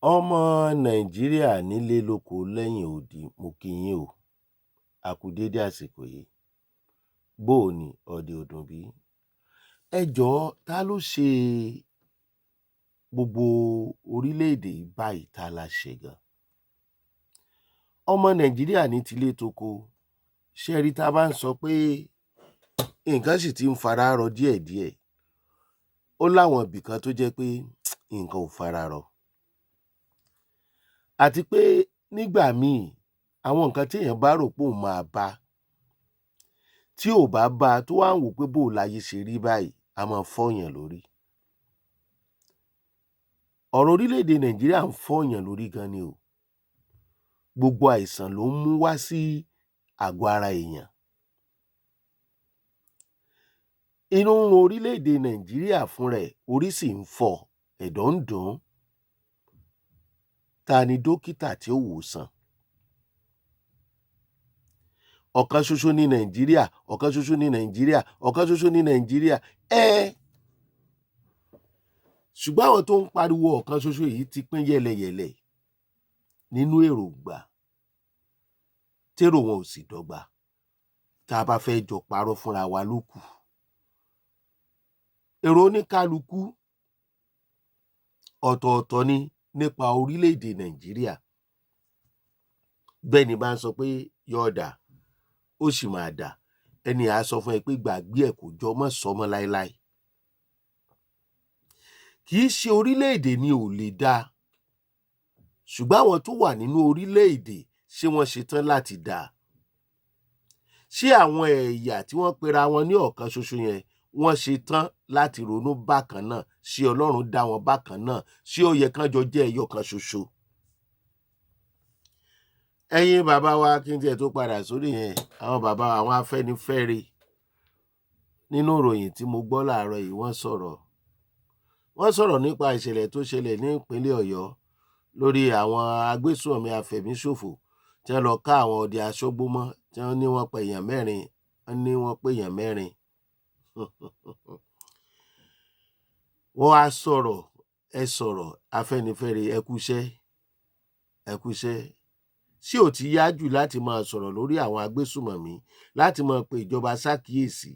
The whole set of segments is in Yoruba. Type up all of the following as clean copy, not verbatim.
Ọmọ Nàìjíríà nílé lóko lẹ́yìn odi, mo kí yín o. A kú déédé àsìkò yìí. Bó o ní ọdẹ ọdún bí? Ẹ jọ̀ọ́, ta ló ṣe gbogbo orílẹ̀-èdè yìí báyìí? Ta la ṣẹ̀ gan? Ọmọ Nàìjíríà ní tilé toko, ṣé ẹ rí, tá a bá ń sọ pé nǹkan sì ti ń fara rọ díẹ̀díẹ̀, ó láwọn ibì kan tó jẹ́ pé nǹkan ò fara rọ. Àti pé nígbà míì, àwọn nǹkan téèyàn bá rò pé òun máa bá, tí ò bá bá a, tó wá ń wò ó pé bó o láyé ṣe rí báyìí, á máa fọ́yàn lórí. Ọ̀rọ̀ orílẹ̀-èdè Nàìjíríà ń fọ́yàn lórí gan ni o. Gbogbo àìsàn ló ń mú wá sí àgọ́ ara èèyàn. Inú ń run orílẹ̀-èdè Nàìjíríà fúnra ẹ̀, orí sì ń fọ́ ọ, ẹ̀dọ̀ ń dùn ún. Ta ni dókítà tí ó wò ó sàn? Ọ̀kan ṣoṣo ní Nàìjíríà, ọ̀kan ṣoṣo ní Nàìjíríà, ọ̀kan ṣoṣo ní Nàìjíríà. Ẹ́ ṣùgbọ́n àwọn tó ń pariwo ọ̀kan ṣoṣo yìí ti pín yẹ́lẹyẹ̀lẹ nínú èròǹgbà, térò wọn ò sì dọ́gba. Tá a bá fẹ́ jọ parọ́ fúnra wa ló kù. Èrò oníkálukú ọ̀tọ̀ọ̀tọ̀ ni nípa orílẹ̀-èdè Nàìjíríà. Bẹ́ni bá ń sọ pé yóò dáa, ó sì máa dáa, ẹni à á sọ fún ẹ pé gbàgbé ẹ̀, kò jọ mọ́ sọ mọ́ láéláé. Kì í ṣe orílẹ̀-èdè ni ò lè dáa, ṣùgbọ́n àwọn tó wà nínú orílẹ̀-èdè, ṣé wọ́n ṣetán láti dáa? Ṣé àwọn ẹ̀yà tí wọ́n pera wọn ní ọ̀kan ṣoṣo yẹn, wọ́n ṣetán láti ronú bákan náà? Ṣé Ọlọ́run dá wọn bákan náà? Ṣé ó yẹ kán jọ jẹ́ ẹyọ kan ṣoṣo? Ẹ̀yin bàbá wa, kí n tiẹ̀ tó padà sórí yẹn, àwọn bàbá wa, àwọn Afẹ́nifẹ́re, nínú ìròyìn tí mo gbọ́ láàárọ̀ yìí, wọ́n sọ̀rọ̀. Wọ́n sọ̀rọ̀ nípa ìṣẹ̀lẹ̀ tó ṣẹlẹ̀ ní ìpínlẹ̀ Ọ̀yọ́ lórí àwọn agbésùnmọ̀mí afẹ̀míṣòfò tí wọ́n lọ ká àwọn ọdẹ aṣọ́gbó mọ́, tí wọ́n ní wọ́n pa èèyàn mẹ́rin, wọ́n ní wọ́n pé èèyàn mẹ́rin. Wọ́n á sọ̀rọ̀, ẹ sọ̀rọ̀, Afẹ́nifẹ́re, ẹ kúṣẹ́, ẹ kúṣẹ́. Ṣé ò ti yá jù láti máa sọ̀rọ̀ lórí àwọn agbésùnmọ̀mí, láti máa pe ìjọba ṣàkíyèsí?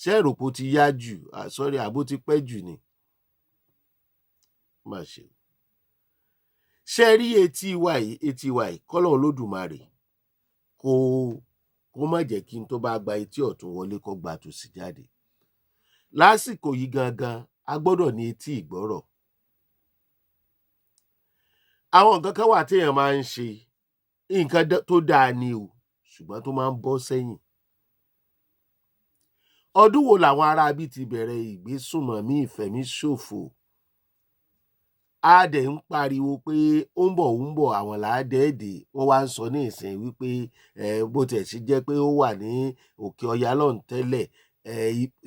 Ṣé ẹ rò pé ó ti yá jù? Sorry, àbó ti pẹ́ jù ni? Má ṣe o. Ṣé ẹ rí etí wa yìí, etí wa yìí, kọ́lọ́run Olódùmarè kó má jẹ́ kí n tó bá gba etí ọ̀tún wọlé kó gba tòsì jáde. Lásìkò yìí gangan, a gbọ́dọ̀ ní etí ìgbọ́rọ̀. Àwọn nǹkan kan wà téèyàn máa ń ṣe, nǹkan tó dáa ni o, ṣùgbọ́n tó máa ń bọ́ sẹ́yìn. Ọdún wo làwọn aráabí ti bẹ̀rẹ̀ ìgbésùnmọ̀mí ìfẹ̀míṣòfò? A dẹ̀ ń pariwo pé ó ń bọ̀, ó ń bọ̀, àwọn làádẹ́ẹ̀dẹ̀. Wọ́n wá ń sọ ní ìsìn wípé ẹ bó tiẹ̀ ṣe jẹ́ pé ó wà ní òkè ọya lọ́hùn tẹ́lẹ̀, ẹ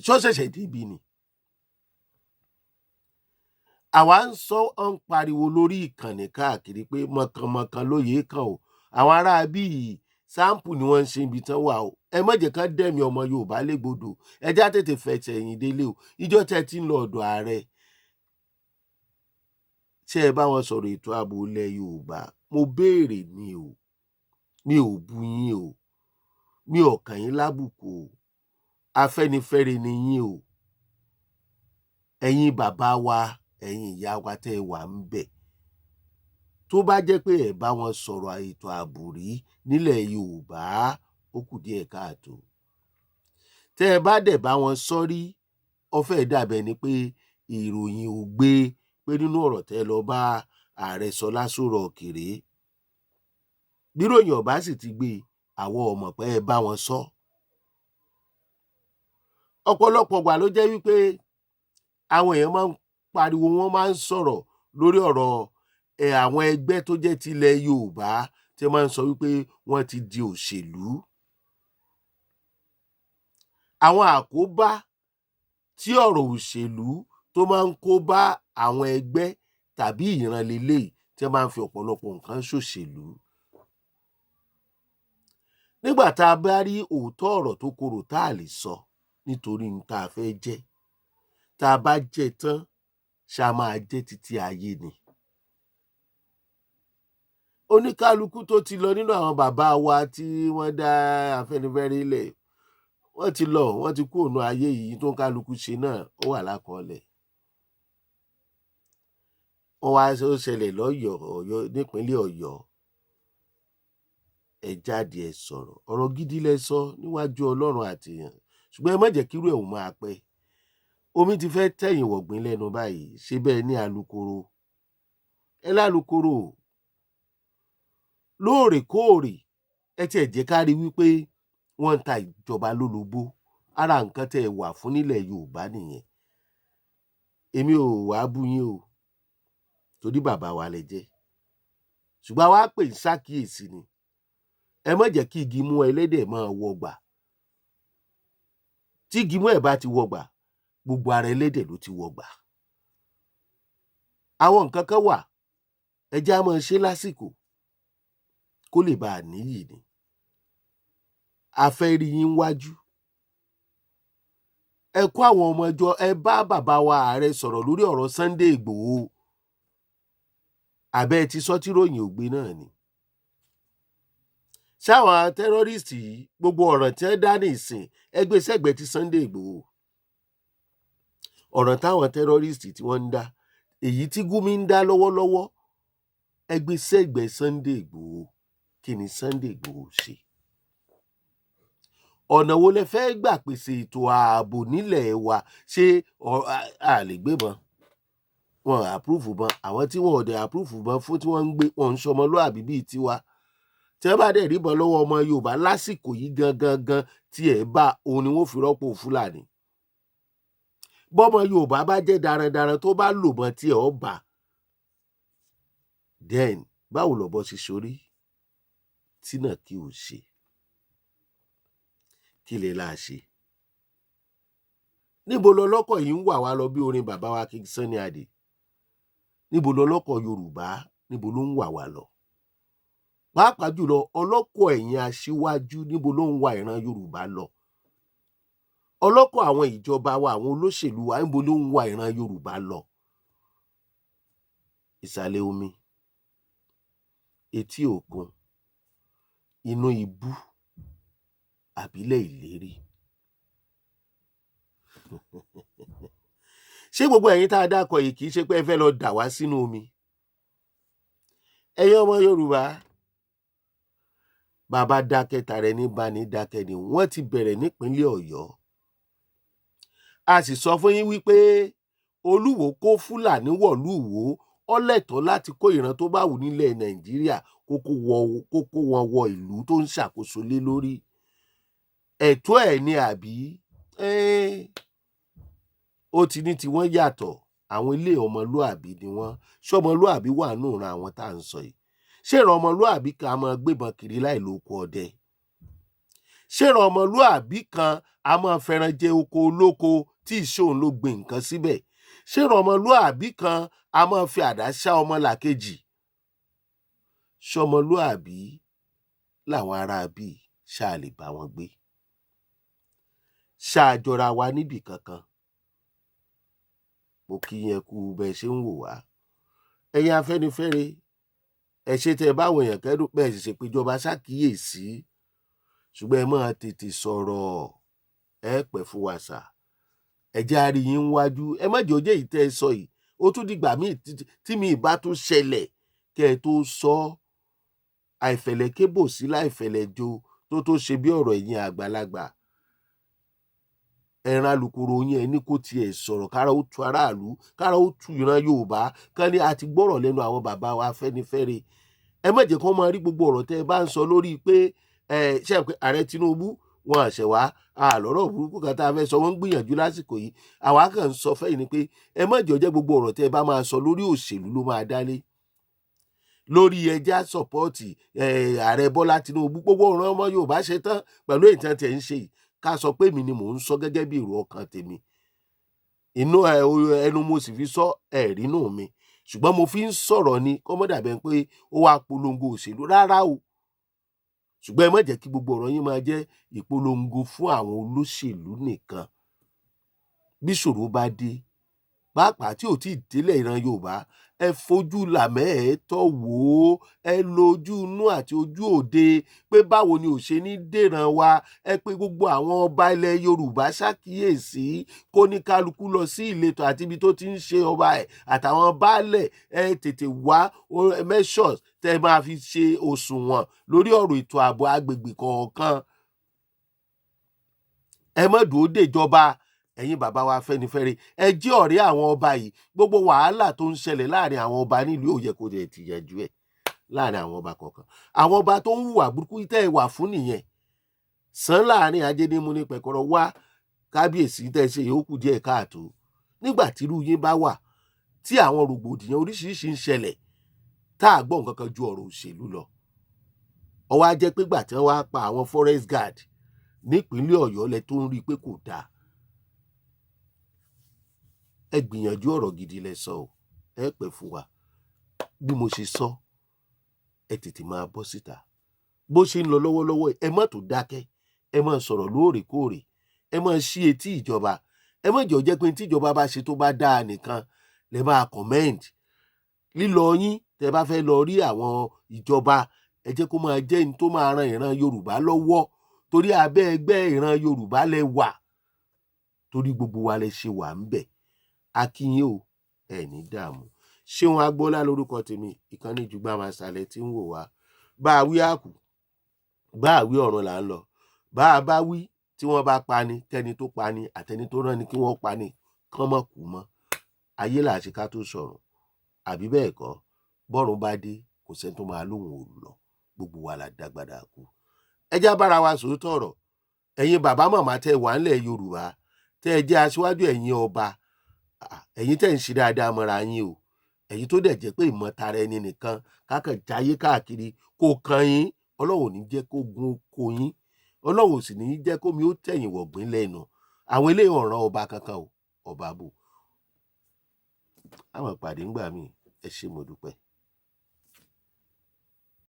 ṣó ṣẹ̀ṣẹ̀ débi ni. Àwa ń sọ, ọ́n ń pariwo lórí ìkànnì káàkiri pé mọ̀kànmọ̀kàn lóye kàn o. Àwọn aráabí yìí, sample ni wọ́n ń ṣe ibi tán wà o. Ẹ má jẹ́ kán dẹ̀mí ọmọ Yorùbá légbodò. Ẹ já tètè fẹsẹ̀ ẹ̀yìn délé o. Ìjọ́ tẹ́ ẹ ti ń lọ ọ̀dọ̀ ààrẹ, ṣé ẹ bá wọn sọ̀rọ̀ ètò ààbò ilẹ̀ Yorùbá? Mo béèrè ni o. Mi ò bu yín o. Mi ò kàn yín lábùkù o. Afẹ́nifẹ́re ni yín o. Ẹ̀yin bàbá wa, ẹ̀yin ìyá wa tẹ́ ẹ wà ń bẹ̀. Tó bá jẹ́ pé ẹ bá wọn sọ̀rọ̀ ètò ààbò rí nílẹ̀ Yorùbá, ó kù díẹ̀ káàtó. Tẹ́ ẹ bá dẹ̀ bá wọn sọ rí, ó fẹ́ẹ̀ dàbí ẹni pé ìròyìn ò gbé pé nínú ọ̀rọ̀ tẹ́ ẹ lọ bá ààrẹ sọ l'Aso Rock rèé. Bíròyìn ò bá sì ti gbé e, àwa ò mọ̀ pé ẹ bá wọn sọ. Ọ̀pọ̀lọpọ̀ ìgbà ló jẹ́ wípé àwọn èèyàn máa ń pariwo, wọ́n máa ń sọ̀rọ̀ lórí ọ̀rọ̀ ẹ̀, àwọn ẹgbẹ́ tó jẹ́ tilẹ̀ Yorùbá tí wọ́n máa ń sọ wípé wọ́n ti di òṣèlú. Àwọn àkóbá tí ọ̀rọ̀ òṣèlú tó máa ń kó bá àwọn ẹgbẹ́ tàbí ìran leléyìí tí wọ́n máa ń fi ọ̀pọ̀lọpọ̀ nǹkan ṣòṣèlú. Nígbà tá a bá rí òótọ́ ọ̀rọ̀ tó korò tá a lè sọ nítorí n tá a fẹ́ jẹ́, tá a bá jẹ́ tán, ṣá máa jẹ́ títí ayé ni. Oníkálukú tó ti lọ nínú àwọn bàbá wa tí wọ́n dá Afẹ́nifẹ́re lẹ̀, wọ́n ti lọ, wọ́n ti kú òun ayé yìí. Tó ń kálukú ṣe náà, ó wà lákọọ́lẹ̀. Wọ́n wá ó ṣẹlẹ̀ lọ́yọ̀ọ́, Ọ̀yọ́, nípínlẹ̀ Ọ̀yọ́. Ẹ jáde, ẹ sọ̀rọ̀, ọ̀rọ̀ gidi lẹ sọ níwájú Ọlọ́run àtìyàn, ṣùgbọ́n ẹ má jẹ́ kírú ẹ̀ ò máa pẹ́. Omi ti fẹ́ tẹ̀yìn wọ̀gbìn lẹ́nu báyìí. Ṣé bẹ́ẹ̀ ní alukoro? Ẹ lálukoro lóòrèkóòrè. Ẹ tiẹ̀ jẹ́ ká rí wípé wọ́n ń ta ìjọba lólobó. Ara nǹkan tẹ́ ẹ wà fún nílẹ̀ Yorùbá nìyẹn. Èmi ò wá bú yín o, torí bàbá wa lẹ jẹ́, ṣùgbọ́n àwa pè ń ṣàkíyèsí ni. Ẹ má jẹ́ kí igi mú ẹlẹ́dẹ̀ máa wọgbà. Tí igi mú ẹ̀ bá ti wọgbà, gbogbo ara ẹlẹ́dẹ̀ ló ti wọgbà. Àwọn nǹkan kan wà, ẹ jẹ́ á máa ṣe lásìkò kó lè bá a níyì ni. A fẹ́ rí yín wájú. Ẹ kó àwọn ọmọ jọ, ẹ bá bàbá wa ààrẹ sọ̀rọ̀ lórí ọ̀rọ̀ Sunday Ìgbòho. Àbẹ́ ti sọ tí ròyìn ògbé náà ni. Ṣáwọn terrorist yìí, gbogbo ọ̀ràn tí wọ́n dá ní ìsìn, ẹgbẹ́ sẹ́gbẹ̀ẹ́ ti Sunday Ìgbòho. Ọ̀ràn táwọn terrorist tí wọ́n ń dá, èyí tí Gumi ń dá lọ́wọ́lọ́wọ́, ẹgbẹ́ sẹ́gbẹ̀ẹ́ Sunday Ìgbòho. Kí ni Sunday Ìgbòho ṣe? Ọ̀nà wo lẹ fẹ́ gbà pèsè ètò ààbò nílẹ̀ wa? Ṣé a lè gbébọn? Wọn approve bọn. Àwọn tí wọn ò dẹ̀ approve bọn fún, tí wọ́n ń gbé wọn, ń ṣọmọlúàbí bíi tiwa. Tí wọ́n bá dẹ̀ ríbọn lọ́wọ́ ọmọ Yorùbá lásìkò yìí gangan gan, tí ẹ̀ bá òun ni wọ́n fi rọ́pò Fúlàní. Bọ́mọ Yorùbá bá jẹ́ darandaran, tó bá lò mọ́ tí ẹ̀ ọ́ bà, then báwo lọ̀bọ ṣe sorí tí náà kí o ṣe? Kí lè la ṣe? Níbo lọlọ́kọ̀ yìí ń wà wá lọ? Bí orin bàbá wa King Sunny Adé, níbo lọlọ́kọ̀ Yorùbá, níbo ló ń wà wá lọ? Pàápàá jùlọ ọlọ́kọ̀ ẹ̀yìn aṣíwájú, níbo ló ń wa ìran Yorùbá lọ? Ọlọ́kọ̀ àwọn ìjọba wa, àwọn olóṣèlú wa, níbo ló ń wa ìran Yorùbá lọ? Ìsàlẹ̀ omi, etí òkun, inú ibú, àbílẹ̀ ìlérí. Ṣé gbogbo ẹ̀yin tá a dákọ̀ yìí, kì í ṣe pé ẹ fẹ́ lọ dà wá sínú omi? Ẹ̀yin ọmọ Yorùbá, bàbá dákẹ́ tara ẹni bá ní dákẹ́ ni. Wọ́n ti bẹ̀rẹ̀ nípínlẹ̀ Ọ̀yọ́. A sì sọ fún yín wípé Olúwo kó Fúlàní wọ̀lú Ìwó, ó lẹ́tọ̀ọ́ láti kó ìran tó bá wù nílẹ̀ Nàìjíríà, kó kó wọn wọ ìlú tó ń ṣàkóso lé lórí. Ẹ̀tọ́ ẹ̀ ni àbí? Ó ti ní tiwọn yàtọ̀. Àwọn ilé ọmọlúàbí ni wọ́n. Ṣé ọmọlúàbí wà nù ran àwọn tá à ń sọ yìí? Ṣé ìran ọmọlúàbí kan a máa gbébọn kiri láì lóko ọdẹ? Ṣé ìran ọmọlúàbí kan a máa fẹran jẹ oko olóko tí ìṣòun ló gbin nǹkan síbẹ̀? Ṣé ìran ọmọlúàbí kan a máa fi àdá ṣá ọmọlàkejì? Ṣọmọlúàbí làwọn ará bíi? Ṣáà lè bá wọn gbé? Ṣáà jọra wa níbì kankan? Mo kí yẹn kú bẹ́ẹ̀ ṣe ń wò wá. Ẹ̀yin Afẹ́nifẹ́re, ẹ ṣe tẹ́ ẹ báwọn èèyàn kẹ́dùn bẹ́ẹ̀ sì ṣe péjọba ṣàkíyèsí, ṣùgbọ́n ẹ máa tètè sọ̀rọ̀. Ẹ pẹ́ fún wa sà. Ẹ jẹ́ á rí yín wájú. Ẹ má jẹ́ ó jẹ́ èyí tẹ́ ẹ sọ yìí, ó tún dìgbà míì tí mi ìbá tún ṣẹlẹ̀ kẹ́ ẹ tó sọ. Àìfẹ̀lẹ̀ kébò sí láìfẹ̀lẹ̀ jo tó tó ṣe bí ọ̀rọ̀. Ẹ̀yin àgbàlagbà, ẹran alukoro yín, ẹ ní kó tiẹ̀ sọ̀rọ̀, kára ó tu aráàlú, kára ó tu ìran Yorùbá kán ní a ti gbọ́rọ̀ lẹ́nu àwọn bàbá wa Afẹ́nifẹ́re. Ẹ má jẹ́ kó máa rí gbogbo ọ̀rọ̀ tẹ́ ẹ bá ń sọ lórí pé ẹ ṣe pé ààrẹ Tinubu wọn àṣẹ wá àlọ́rọ̀ burúkú kan tá a fẹ́ sọ. Wọ́n ń gbìyànjú lásìkò yìí. Àwa kàn ń sọ fẹ́yìn ni pé ẹ má jẹ́ ó jẹ́ gbogbo ọ̀rọ̀ tẹ́ ẹ bá máa sọ lórí òṣèlú ló máa dálé lórí. Ẹjá support ààrẹ Bọ́lá Tinubu. Gbogbo ọ̀ràn ọmọ Yorùbá ṣe tán pẹ̀lú ìtàn tẹ̀ ń ṣe yìí. Ká sọ pé èmi ni mò ń sọ gẹ́gẹ́ bí èrò ọkàn tèmi, inú ẹnu mo sì fi sọ ẹ̀rí nù mi, ṣùgbọ́n mo fi ń sọ̀rọ̀ ni kọ́mọ́dàbẹ́ pé ó wá polongo òṣèlú rárá o. Ṣùgbọ́n ẹ má jẹ́ kí gbogbo ọ̀rọ̀ yín máa jẹ́ ìpolongo fún àwọn olóṣèlú nìkan. Bí ìṣòro bá dé Pàápàá tí ò tí ì délẹ̀ ìran Yorùbá, ẹ fojú làmẹ́ẹ̀ẹ́tọ́ wò ó, ẹ lo ojú inú àti ojú òde pé báwo ni ò ṣe ní dèràn wa. Ẹ pé gbogbo àwọn ọba ilẹ̀ Yorùbá ṣàkíyèsí, kó ní kálukú lọ sí ìletò àti ibi tó ti ń ṣe ọba ẹ̀ àtàwọn baálẹ̀. Ẹ tètè wá measures tẹ́ ẹ máa fi ṣe òṣùwọ̀n lórí ọ̀rọ̀ ètò ààbò agbègbè kọ̀ọ̀kan. Ẹ má dúró dèjọba. Ẹ̀yin bàbá wa Afẹ́nifẹ́re, ẹ jẹ́ ọ̀rẹ́ àwọn ọba yìí. Gbogbo wàhálà tó ń ṣẹlẹ̀ láàrin àwọn ọba nílùú, ó yẹ kó lè ti yanjú ẹ̀ láàrin àwọn ọba kọ̀ọ̀kan. Àwọn ọba tó ń hùwà burúkú tẹ́ ẹ wà fún nìyẹn sàn láàrin ajé ní mú ní pẹ̀kọ́rọ̀ wá. Kábíyèsí, tẹ́ ẹ ṣe yòókù díẹ̀ káàtó. Nígbà tírú yín bá wà, tí àwọn rògbòdìyàn oríṣiríṣi ń ṣẹlẹ̀, tá a gbọ́ nǹkan kan ju ọ̀rọ̀ òṣèlú lọ, ó wá jẹ́ pé gbà tí wọ́n wá pa àwọn forest guard nípínlẹ̀ Ọ̀yọ́ lẹ tó ń rí i pé kò dáa. Ẹ gbìyànjú, ọ̀rọ̀ gidi lẹ sọ o. Ẹ pẹ́ fún wa. Bí mo ṣe sọ, ẹ tètè máa bọ́ síta. Bó ṣe ń lọ lọ́wọ́lọ́wọ́, ẹ má tó dákẹ́. Ẹ má sọ̀rọ̀ lóòrèkóòrè, ẹ má ṣí etí ìjọba. Ẹ má jẹ́ ó jẹ́ pé tí ìjọba bá ṣe tó bá dáa nìkan lẹ máa comment. Lílọ yín, tẹ bá fẹ́ lọ rí àwọn ìjọba, ẹ jẹ́ kó máa jẹ́ ní tó máa ran ìran Yorùbá lọ́wọ́, torí abẹ́ ẹgbẹ́ ìran Yorùbá lẹ wà, torí gbogbo wa lẹ ṣe wà ń bẹ̀. A kí yín o, ẹ ní dààmú. Ṣéun Agboola lórúkọ tèmi. Ìkànnì Jùgbà Màsàlẹ̀ tí ń wò wá. Bá a wí àkù, bá a wí ọ̀run là ń lọ. Bá a bá wí tí wọ́n bá pa ni, kẹ́ni tó pa ni àtẹni tó rán ni kí wọ́n pa ni kán mọ̀ kú mọ́. Ayé là ṣe ká tó sọ̀rọ̀, àbí bẹ́ẹ̀ kọ́? Bọ́run bá dé, kò sẹ́ni tó máa lóhùn ò lọ. Gbogbo wa la dágbádá kú. Ẹ já bára wa sòótọ́ ọ̀rọ̀. Ẹ̀yin bàbá màmá tẹ́ wà ńlẹ̀ Yorùbá, tẹ́ ẹ jẹ́ aṣíwájú, ẹ̀yin ọba, ẹ̀yin tẹ́ ń ṣe dáadáa mọ́ra yín o. Ẹ̀yin tó dẹ̀ jẹ́ pé ìmọ̀tara ẹni nìkan kákan jáyé káàkiri kò kàn yín, Ọlọ́run ò ní jẹ́ kó gun kó yín, Ọlọ́run ò sì ní jẹ́ kómi ó tẹ̀yìn wọ̀gbìn lẹ́nu. Àwọn eléyìí ọ̀ràn ọba kankan o, ọba bò. Àwọn ìpàdé ńgbà míì. Ẹ ṣé, mo dúpẹ́.